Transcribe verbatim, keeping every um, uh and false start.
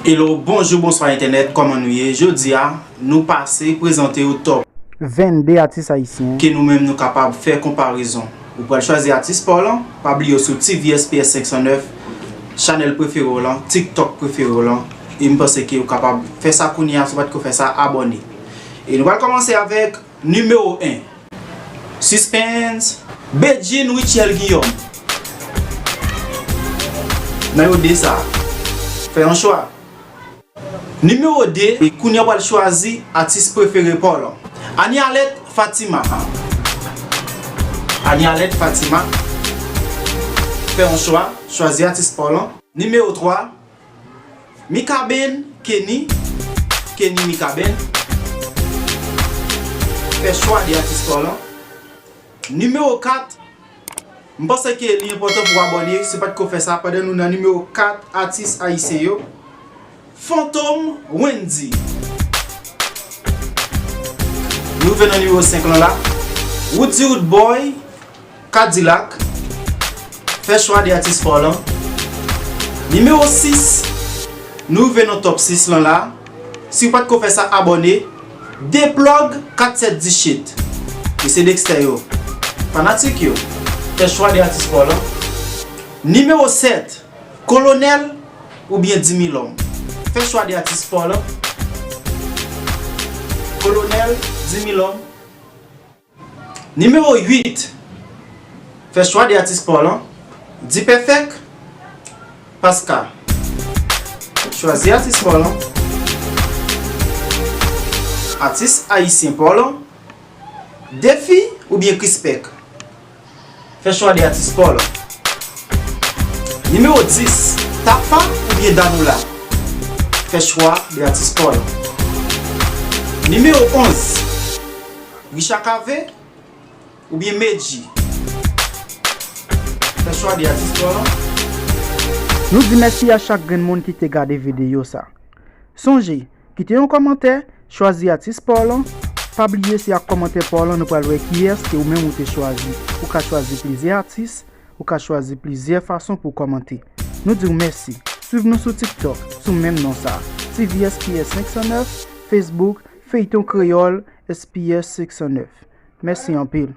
Hello, bonjou, bonswa entènèt, kòman nou ye? Jodi a, nou pase prezante w top vennde atis ayisyen ke nou menm nou kapab fè konparezon. Ou pral chwazi atis pa w lan, pa bliye w sou T V S P S senk san nèf, chanèl prefere w lan, TikTok prefere w lan, e m panse ke ou kapab fè sa kounye a, si w pa t ko fè sa, abòne. E nou pral kòmanse avèk nimewo en. Suspense, Bedjine Rutshelle Guillaume. Nan yo de sa, fè yon chwa. Nimewo de, e kounye a w pral chwazi atis prefere pa w lan. Anialette Fatima. Anialette Fatima. Fè yon chwa, chwazi atis pa w lan. Nimewo twa, Mikaben Kenny. Kenny Mikaben. Fè chwa de atis pa w lan. Nimewo kat, m panse ke li enpòtan pou w abòne, si w pa t ko fè sa, pandan nou nan nimewo kat atis ayisyen yo. Fantom Wendy. Nou rive nan nimewo senk lan la. Roody Roodboy, Kadilak. Fè chwa de atis pa w lan. Nimewo sis, nou rive nan top sis lan la. Si w pa t ko fè sa, abòne. Deplug kat sèt diechet. Mesye Dexter yo. Fanatik yo. Fè chwa de atis pa w lan. Nimewo sèt, Kolonèl oubyen Dimi Lòm. Fè chwa de atis pa w lan. Kolonèl, Dimi Lòm. Nimewo uit, fè chwa de atis pa w lan. D-Perfect, Paska. Chwazi atis pa w lan. Atis ayisyen pa w lan. Defi oubyen Krispek. Fè chwa de atis pa w lan. Nimewo dis, Tafa oubyen Danola. Fè chwa de atis pa w lan. Nimewo onz, Richard Cavé oubyen Medjy. Fè chwa de atis pa w lan. Nou di mèsi a chak grenn moun ki te gade videyo sa. Sonje, kite yon kòmantè, chwazi atis pa w lan. Pa bliye se ak kòmantè pa w lan nou pral wè kiyès ke ou menm ou te chwazi. Ou ka chwazi plizyè atis, ou ka chwazi plizyè fason pou w kòmante. Nou di w mèsi. Swiv nou sou TikTok, sou menm non sa, T V S P S senk san nèf, Facebook, Feyton Kreyòl, S P S senk san nèf. Mèsi anpil.